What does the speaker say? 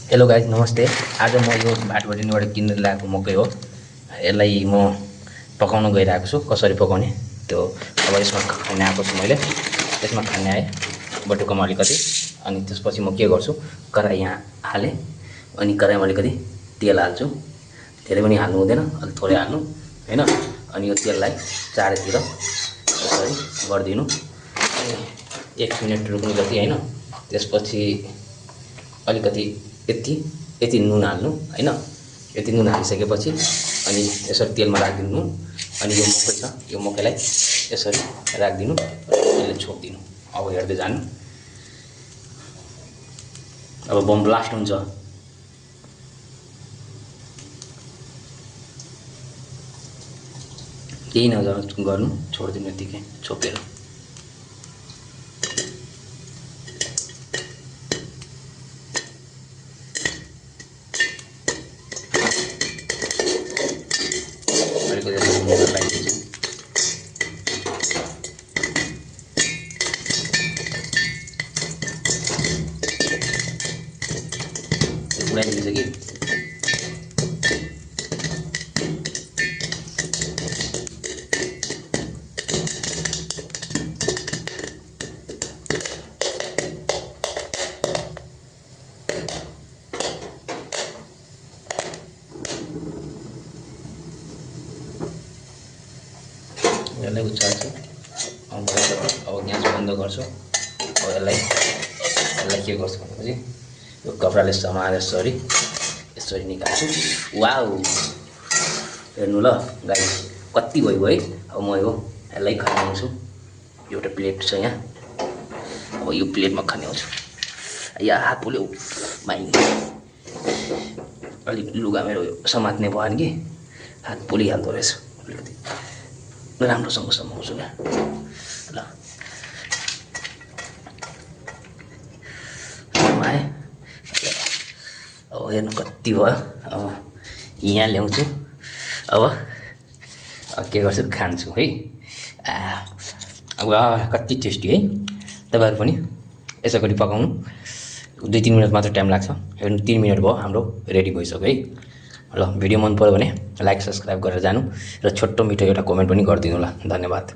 Hello guys नमस्ते। आज म यो बाटोबाट निबाट किनेर ल्याएको मकै हो। यसलाई म पकाउन गइरहेको छु। कसरी पकाउने त्यो अब यसमा खाने आएको छु मैले। यसमा खाने आए बटुकामा अलिकति अनि त्यसपछि म के गर्छु कराही यहाँ हालेँ अनि कराहीमा अलिकति तेल हाल्छु। धेरै पनि हाल्नु हुँदैन, अलि थोरै हाल्नु हैन। अनि यो तेललाई चारैतिर यसरी गरिदिनु अनि 1 मिनेट रोक्नु जति हैन। त्यसपछि अलिकति यति नुन हाल्नु हैन। यति नुन हालिसकेपछि अनि यसरी तेलमा राखिदिनु अनि यो मकै छ यो मकैलाई यसरी राखिदिनु यसले छोपिदिनु। अब हेर्दै जानु। अब बम ब्लास्ट हुन्छ। केही गर्नु छोडिदिनु यतिकै छोपेर। उडाइदिन्छ कि यसलाई उचाल्छु। अब ग्यास बन्द गर्छु। अब यसलाई के गर्छु भनेपछि यो कपडाले समाएर यसरी निकाल्छु। वाउ हेर्नु ल गाइस कति भयो है। अब म यसलाई खनाउँछु। एउटा प्लेट छ यहाँ। अब यो प्लेटमा खनाउँछु। या हात पोल्यो भाइ। अलिक लुगा मेरो समात्ने भयो कि हात पोलिहाल्दो रहेछ। अलिकति राम्रोसँग समाउँछु क्या ल। समाएँ। अब हेर्नु कति भयो। अब यहाँ ल्याउँछु। अब के गर्छु खान्छु है। अब कति टेस्टी है। तपाईँहरू पनि यसो गरी पकाउनु। 2-3 मिनट मात्र टाइम लाग्छ। हेर्नु 3 मिनट भयो हाम्रो रेडी भइसक्यो है। ल भिडियो मन पर्यो भने लाइक सब्सक्राइब गरेर जानु र छोटो मिठो एउटा कमेन्ट पनि गरिदिनु ल। धन्यवाद।